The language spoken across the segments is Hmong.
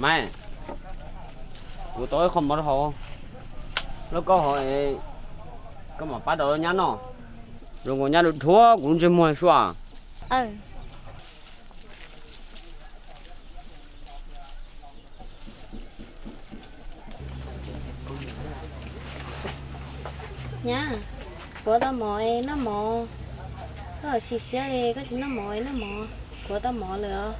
Maiv, kuv tau ib qho mov rau hauv lauj kaub hauv es koj mam pab rau nyab noj, zoo nkaus nyab dhuav kuv lub ntsej muag sua. Nyab, kuv tau mov es noj mov. Koj sim siab es koj tsis noj mov es noj mov, kuv tau mov lawm os.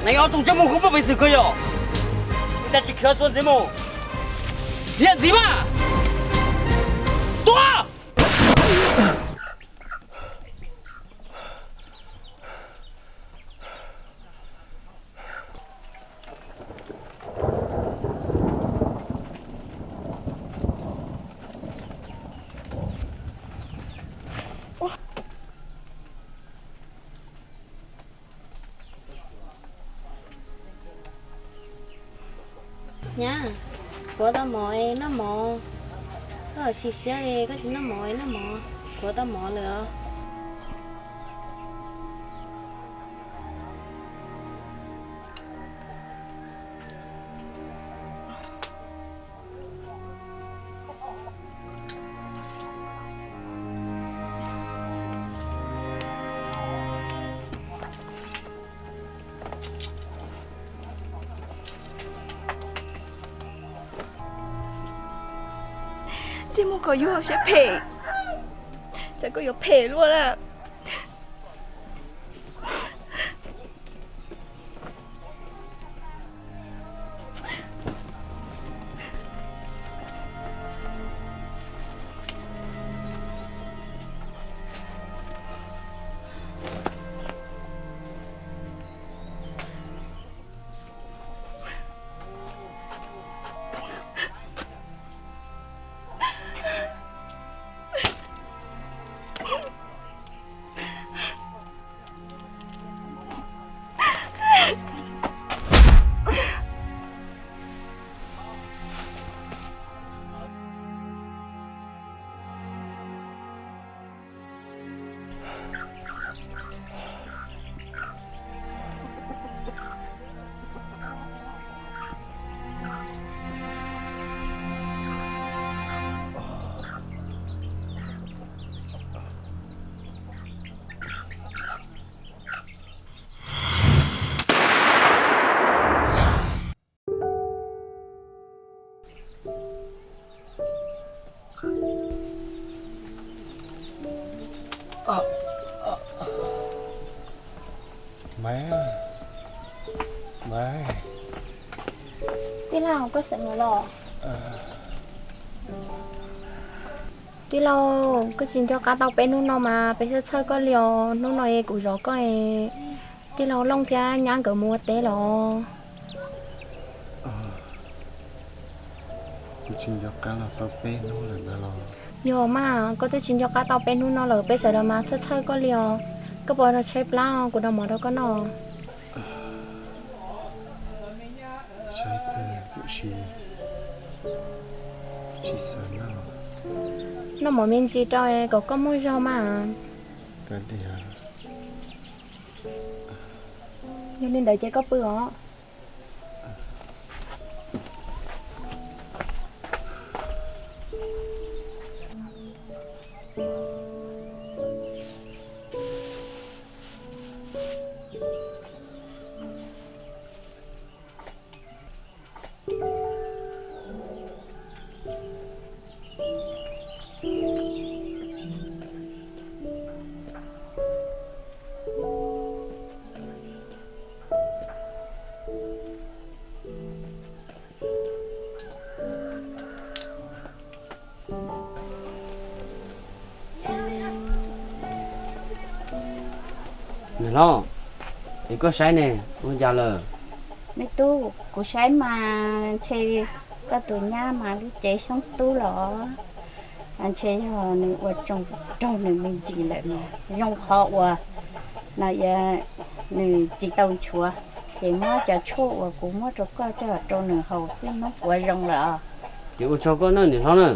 Neeg ob tug ntsej muag kub poj pes xwm kawg yog ua cas tsis khiav txuas ntxiv mus? Khiav ntxiv mas. Tua! Nyab, kuv tau mov es noj mov. Koj sim siab es koj tsis noj mov es noj mov, kuv tau mov lawm os. Ntsej muag khaus yuag siab phem, cas koj yuav phem luaj na. Tij laug, koj xeem los? Tij laug, koj tsis nco qab tau peb hnub no mas peb txhawj txhawj koj li os. Hnub no es kuv zov koj, tij laug Looj thiab nyab nkawd mus ua teb los? Kuv tsis nco qab los tau peb hnub lawm ntag los? Yog mas, koj twb tsis nco qab tau peb hnub no lawm, peb sawv daws mas txhawj txhawj koj li os. Koj puas rau tshaib plab, kuv rau mov rau koj noj. Tshaib tiam sis tsis xav noj. Noj mov me ntsis rau kom koj muaj zog mas. Yog li ntawd ces koj pw os. Niam hlob, es koj saib ne, ua cas lawm? Me tub, kuv saib mas ntshe koj tus nyab mas lub cev xoob tub los ntshe yog nws ua tsoog raug nws me ntsis lawm no. Zoo qhov uas no nws tsis tau nchuav, ces muab cov tshuaj uas kuv muab rau koj coj rau nws haus xwb hnub puav zoo lawm os. Ces ua tsaug koj na niam hlob na.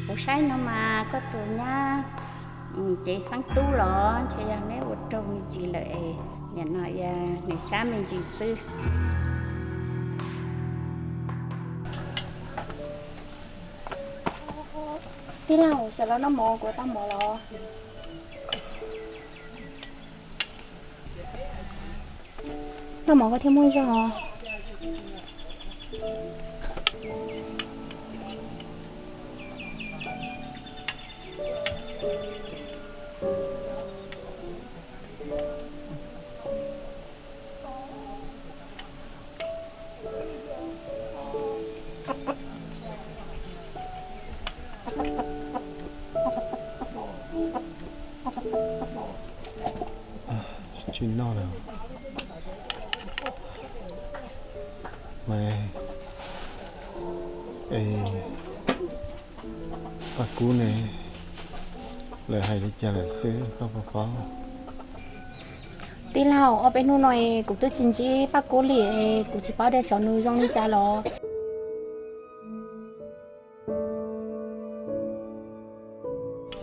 Kuv saib no mas koj tus nyab cev xeeb tub los ntshe yog neb ua raug me ntsis lawm es nim no nws sab me ntsis xwb. Tij laug, sawv los noj mov, kuv tau mov los. Noj mov koj thiaj muaj zog. Tsis noj lawm. Mas, es, Paj Kub ne, lawv hais li cas lawm xwb koj puas paub? Tij laug, ob peb hnub no es kuv twb tsis ntsib Paj Kub li es kuv tsis paub tias xyov nws zoo li cas los.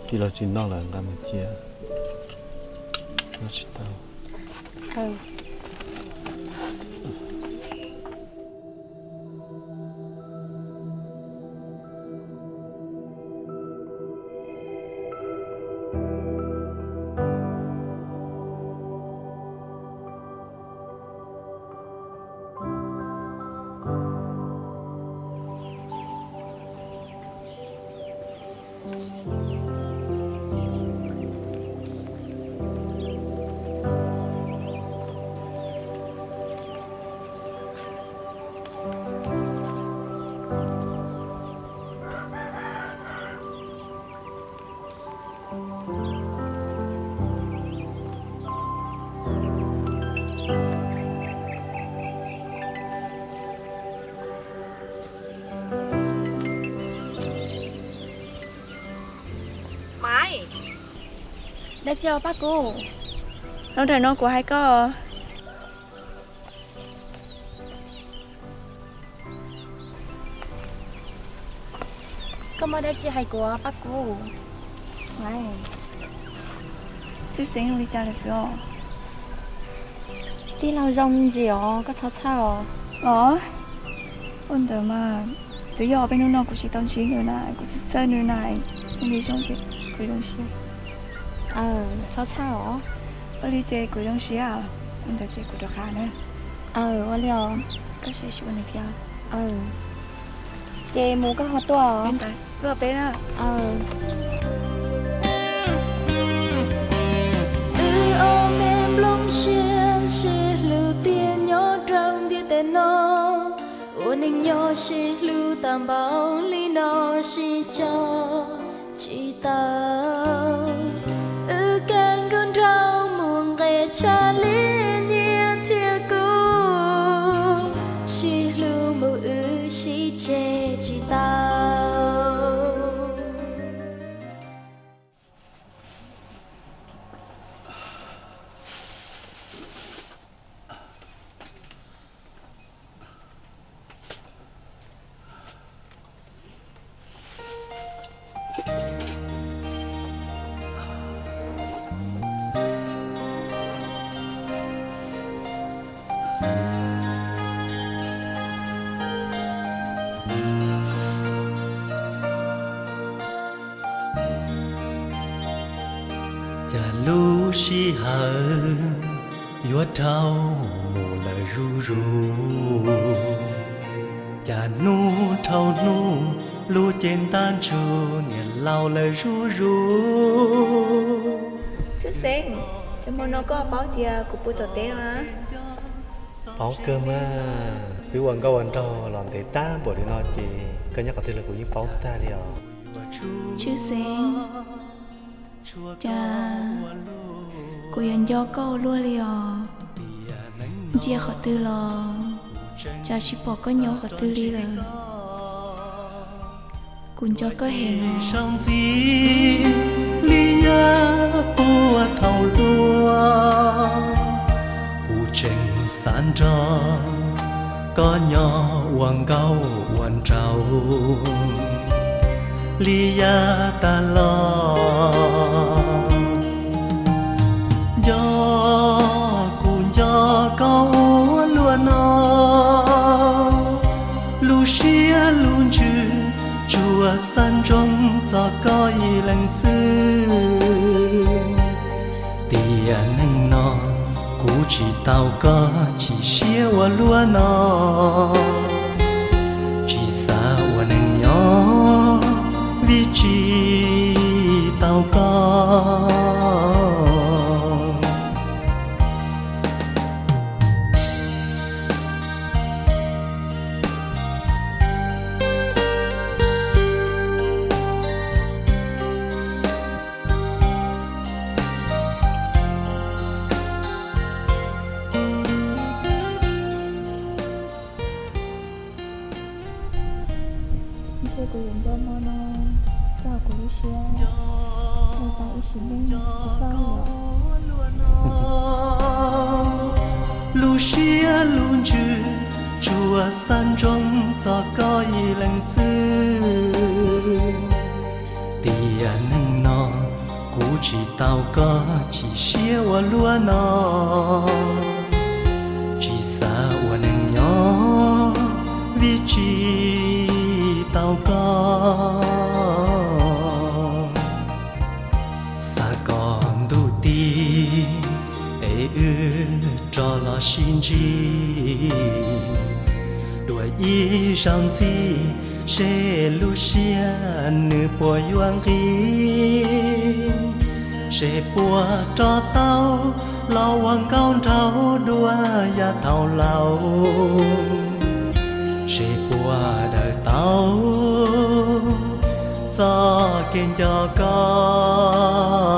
Tij laug tsis noj lawm, nqa mus cia, noj tsis tau. Maiv, dab tsi os Paj Kub? Hnub ntawm no kuv hais koj, koj muaj dab tsi hais kuv Paj Kub? Txhib xeeb li cas lawm xwb os? Tij laug zoo me ntsis os, koj txhob txhawj os. Los, ua ntawd mas, twb yog peb hnub no kuv tsis tau ntsib nws na, kuv txhawj txhawj nws na, nws zoo ces kuv zoo siab. Txhob txhawj os. Ua li ces kuv zoo siab. Ua ntawd ces kuv rov qab na. Aw, ua li os. Koj saib seb ua li cas. Aw, ces mus koj ho tuaj. Tuaj peb na. Aw. Wb ob me nplooj siab sib hlub tiag nyob rau ntiaj teb no, ua neej nyob sib hlub tau npaum li no sib tso tsis tau. Wb kab nkauj nraug mus nqes tshaj li nyiaj thiab kub, sib hlub mus wb sib tseg tsis tau. Cas lub sij hawm yuav dhau mus lawm zuj zus, cas hnub dhau hnub lub cev ntab ntsug niam laus lawm zuj zus. Txwj Xeeb, cov hmo no koj paub tias kuv puas tom teb no na? Paub kawg mas, twb ua nkauj ua nraug los ntev tag npaum li no ces koj nyob qhov twg los kuv yeej paub tag li os. Txwj Xeeb, cas kuv yuav nco koj ua luaj li os. Ntsia qhov twg los cas tsis pom koj nyob qhov twg li lawm. Kuv nco koj heev os. Ib zaug ntxiv li yav puag thaum hluas, kuv tseem xav nrog koj nyob ua nkauj ua nraug li yav tas los. Nco kuv nco koj ua luaj no, lub siab lub ntsws tsuas xav ntsoov txog koj ib leeg xwb. Tiam neej no kuv tsis tau koj chim siab ua luaj no, tsis xav ua neeg nyob vim tsis tau koj. Ntshe kuv yuav nco hmo no txog kuv lub siab mus tau ib sim neej tsis tau lawm. Lub siab lub ntsws tsuas xav ntsoov txog koj ib leeg xwb. Tiam neej no kuv tsis tau koj chim siab ua luaj no, tsis xav ua neeg nyob vim tsis tau koj. Xav kom ntuj tig es wb rov los sib ntsib dua ib zaug ntxiv, seb lub siab nws puas yuav nqig, seb puas rov tau los ua nkauj nraug dua yav thaum laus, seb puas daws tau txoj kev nco koj.